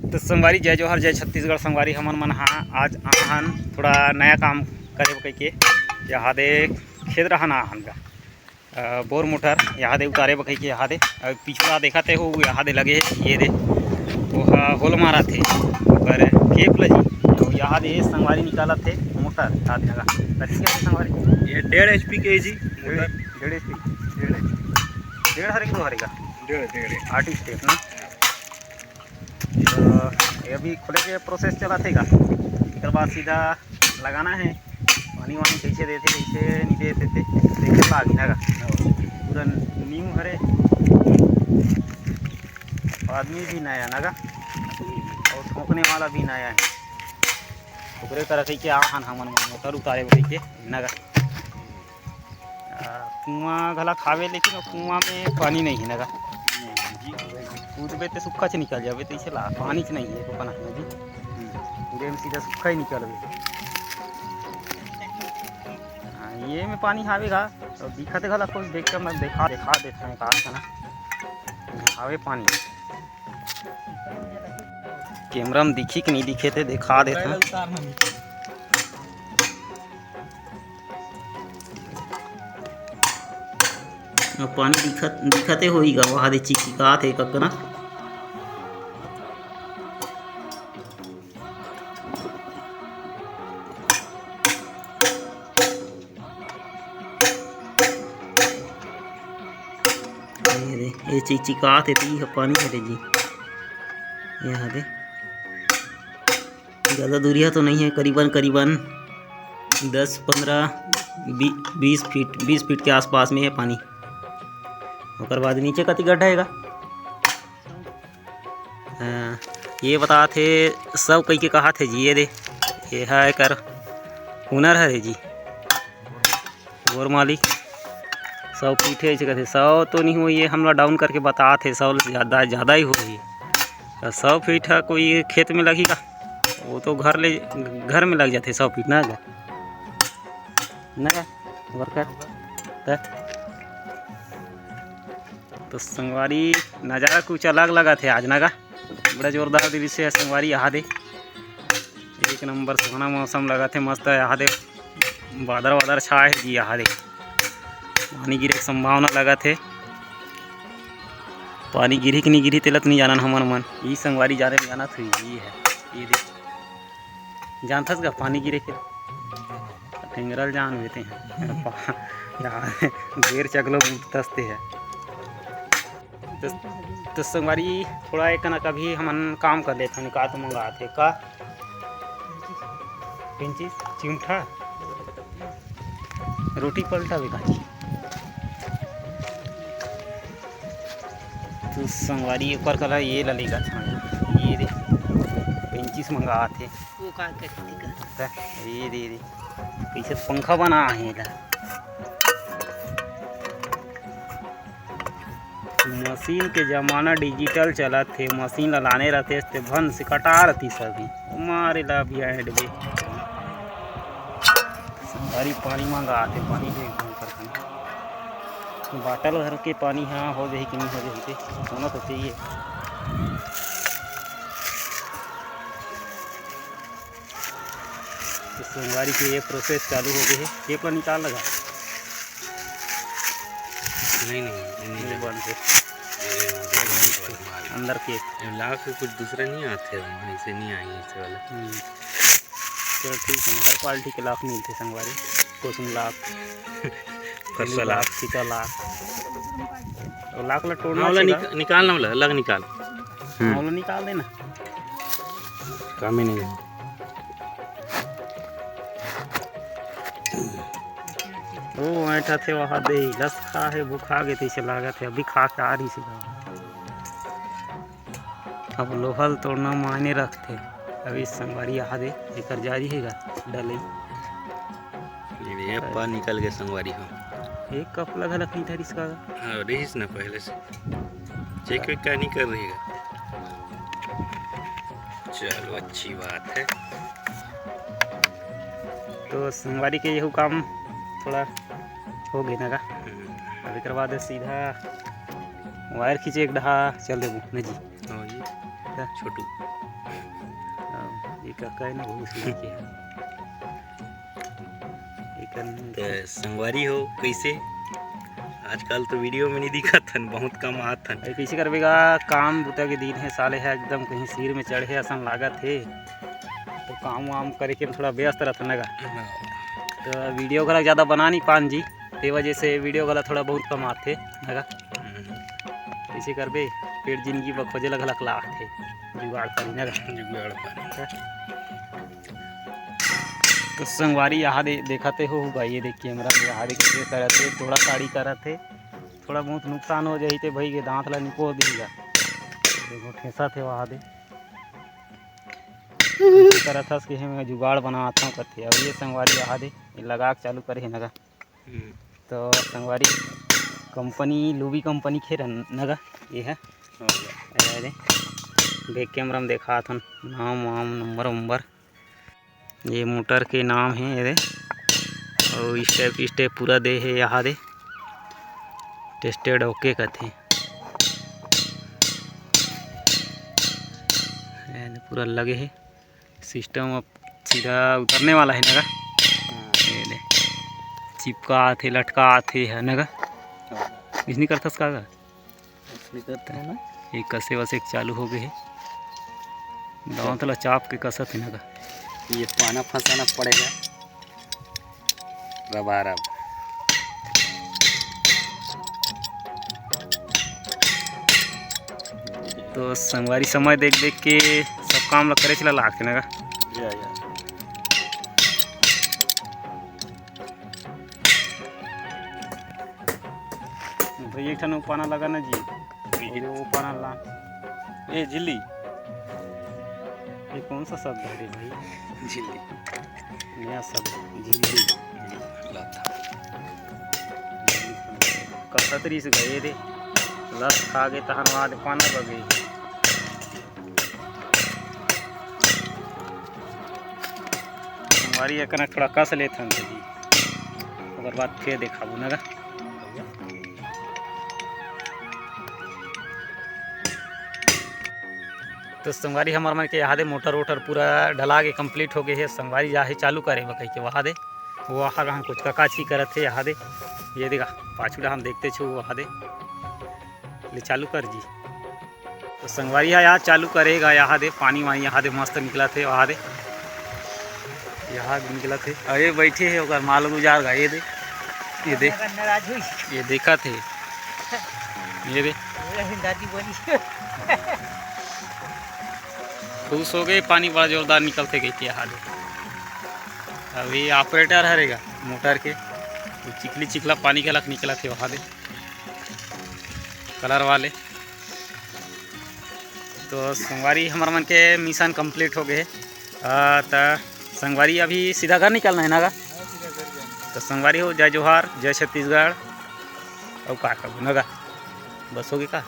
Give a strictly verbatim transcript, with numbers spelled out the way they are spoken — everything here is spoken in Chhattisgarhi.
तो संगवारी, जय जोहार, जय छत्तीसगढ़। संगवारी, हमन मन हा आज आहन थोड़ा नया काम करे बर कहिके, यहाँ दे खेत डहन आहन गा। अ, बोर मोटर यहाँ दे उतारे बर कहिके, यहाँ दे, अ, पिछुआ देखत हे, वो यहाँ दे लगे हे, ये दे, वो ह होल मारत हे, पर केप ल जी, तो यहाँ दे संगवारी निकालत हे मोटर, यहाँ दे लगा। कथी के संगवारी? ये डेढ़ एचपी के जी मोटर। डेढ़ एचपी, डेढ़ एचपी, डेढ़ हरे के दो हरे का? डेढ़, डेढ़। आठ स्टेप ना। तो ये अभी खोले के प्रोसेस चलत हे गा, एकर बाद सीधा लगाना हे। पानी वानी कैसे देथे, कैसे नहीं देथे, ते देखे लागी ना गा। पूरा न्यू हरे, आदमी भी नया ना गा, और ठोकने वाला भी नया है। ओकरे करा कहिके आहन हमन मोटर उतारे बर कहिके ना गा। आ, कुआं घला खावे, लेकिन वो कुआं में पानी नहीं है ना गा। कूदबे ते सुक्खा च निकल जाबे, तो इसे ला पानी च नहीं है, तो कना है जी। पूरे में सीधा सुक्खा ही निकलबे। हाँ, ये में पानी हावे गा, तो दिखत घला कोई देख के मैं देखा, देखा देता हूँ, कहा था ना, हावे पानी। कैमरा में दिखी कि नहीं दिखे, ते देखा देता। अब पानी दिखत, दिखते होई गा, वहाँ दे चिकचिकात हे ककना। ये दे, ये चिकचिकात हे, तो ये पानी हरे जी। ये दे, ज़्यादा दूरिया तो नहीं है, करीबन, करीबन दस, पन्द्रह, बी-, बीस फीट, बीस फीट के आसपास में है पानी। ओकर बाद नीचे कति गड्ढा हेगा? हाँ, ये बतात हे, सब कहिके कहाथे जी, ये दे, ये है एकर हुनर हरे जी। बोर मालिक, सौ फीट हे, ऐसे कथे, सौ तो नहीं होही, ये हमला डाउन करके बतात हे, सौ ले ज़्यादा, ज़्यादा ही होही। तो सौ फीट ह कोई खेत में लगही का? वो तो घर ले, घर में लग जाथे सौ फीट ना गा। ना गा, वर्कर। त, तो संगवारी, नज़ारा कुछ अलग लगत हे आज ना गा। बड़ा जोरदार दृश्य है संगवारी, यहाँ दे एक नंबर सुहाना मौसम लगत हे, मस्त है। यहाँ दे बादर वादर छाए हे जी, यहाँ दे पानी गिरे के संभावना लगत हे। पानी गिरही कि नहीं गिरही, तेला तो नहीं जानन हमन मन। ई संगवारी जाने में जानत हुई, ई है, ये दे, जानथस का पानी गिरे के? टेंगरल जान हुए ते हैं। यहाँ बेर चकलो तस्ते है। तो, तो संगवारी, थोड़ा एक ना कभी हमन काम कर लेथन, का तो मंगात हे का? पिंचिस, चिमटा, रोटी पलटा भी काची। तो संगवारी, ऊपर कला ये ला लेगा था, ये दे, पिंचिस मंगात हे। वो का करती का? त ये दे, ये दे, कैसे पंखा बना हे ला। मशीन के जमाना, डिजिटल चलत हे, मशीन ला लाने रहते ते भन से कटा रहती सभी। मारे ला भी ऐड बे। संगवारी पानी मंगात हे, पानी दे भन कर खाना। बाटल भर के पानी, हाँ, हो जाही कि नहीं हो जाही ते, होना तो चाहिए। तो संगवारी के ये प्रोसेस चालू हो गई है। केप ला निकाल लगा। नहीं, नहीं, ये नहीं नहीं लगा। बंद है। ये वो देखो, अंदर केप। ये लाख से कुछ दूसरा नहीं आते हैं, ऐसे नहीं आएंगे ऐसे वाला। हम्म। चलो ठीक है, हर क्वालिटी के लाख मिलते संगवारी। कुसुम लाख, फरसा लाख। लाख, सीता लाख। और लाख ला तोड़ना हाँ, वाला चाहिए। निक-, निकालना वाला, अलग निकाल। हम्म। हाँ, वाला निकाल देना। काम ही नहीं है। ओ, ऐंठा थे वहाँ दे, लस खा है, भूखा गे तैसे लागत है, अभी खा के आ रही सी। अब लोहा ल तोड़ना मायने रखथे। अभी संगवारी यहाँ दे, एकर जारी है गा, डले। ये पा निकल गए संगवारी हो। एक कप लगा लकड़ी धरिस का। हाँ, रहीस ना पहले से। चेक वेक का नहीं कर रही है। चलो, अच्छी बात है। तो संगवारी के यहू काम थोड़ा हो गए ना का। हम्म। अब एकर बाद सीधा वायर खींचे एक डहा चल देबो ना जी। हाँ जी। छोटू। हाँ, ये काका है ना, बहुत सुंदर के है। एकर तो संगवारी हो, कैसे? आजकल तो वीडियो में नहीं दिखत हन, बहुत कम आत हन। अरे, कैसे करबे गा, काम बुता के दिन है, साले है एकदम कहीं सिर में चढ़े असन लागत है, तो काम वाम करे के थोड़ा व्यस्त रहत ना गा। हाँ। तो वीडियो घला ज़्यादा बना नहीं पान जी, ते वजह से वीडियो घला थोड़ा बहुत कम आथे ना गा। हम्म। कैसे करबे, पेट जिंदगी बर खोजे ला घलक लागथे, जुगाड़ पानी ना गा। जुगाड़ पानी। तो संगवारी, यहाँ दे, देखा ते हो गा, ये देख कैमरा में यहाँ दे कैसे करत हे, तोड़ा ताड़ी करत हे। थोड़ा बहुत नुकसान हो जाही ते भाई के दांत ला निपोर दिही गा। देखो ठेसा थे वहाँ दे। करत हस कि हम जुगाड़ बनात हूँ करथे। अब ये संगवारी यहाँ दे, ये लगा के चालू करे हे ना गा। हम्म। तो संगवारी, कंपनी, लूबी कंपनी के रहन ना गा, ये है। हाँ। अरे, बैक कैमरा में देखात हन, नाम वाम, नंबर वंबर। ये मोटर के नाम है, ये दे। और step step पूरा दे है यहाँ दे। Tested OK कथे। ये दे पूरा लगे है। सिस्टम अब सीधा उतरने वाला है ना गा। हाँ। ये दे। चिपका आथे, लटका आथे है ना गा। हाँ। इसने करथस का गा? इसने करथे ना। ये कसे वसे चालू हो गए है। दांत ला चाप के कसत है ना गा। ये पाना फंसाना पड़ेगा। रबारब। तो संगवारी, समय देख देख के सब काम ला करे चला लागथे ना गा। या, या। भाई, एक ठन पाना लगा ना जी। ये वो पाना ला। ए, झिल्ली। ये कौन सा शब्द है रे भाई? झिल्ली। नया शब्द, झिल्ली। कसत रहिस गए रे। लस खा के तहन बाद पाना बगे। संगवारी, एकन थोड़ा कस लेथन जी, ओकर बाद फिर देखाबो ना गा। तो संगवारी, हमर मन के यहाँ दे मोटर वोटर पूरा डला के complete हो गए है। संगवारी, जा हे चालू करे बर कहिके वहाँ दे, वहाँ रहन कुछ ककाछी करत हे यहाँ दे। ये देखा, पाछू डहन देखते छो वहाँ दे। ले चालू कर जी। तो संगवारी, यहाँ चालू करेगा, यहाँ दे पानी वानी यहाँ दे मस्त निकलत हे, वहाँ दे, यहाँ दे निकलत हे। अरे बैठे हे ओकर माल गुजार गा, ये दे, ये दे, नाराज हुई। ये देखत हे, ये दे। दादी बोली। खुश हो गए, पानी बड़ा जोरदार निकलथे कहिके यहाँ दे। अभी operator हरे गा मोटर के, वो चिखली चिखला पानी घलक निकलत हे वहाँ दे, colour वाले। तो संगवारी, हमर मन के mission complete हो गए। आ, त संगवारी, अभी सीधा घर निकलना है ना गा? तो संगवारी हो, जय जोहार, जय छत्तीसगढ़। अउ का कहबो ना गा, बस हो गए का?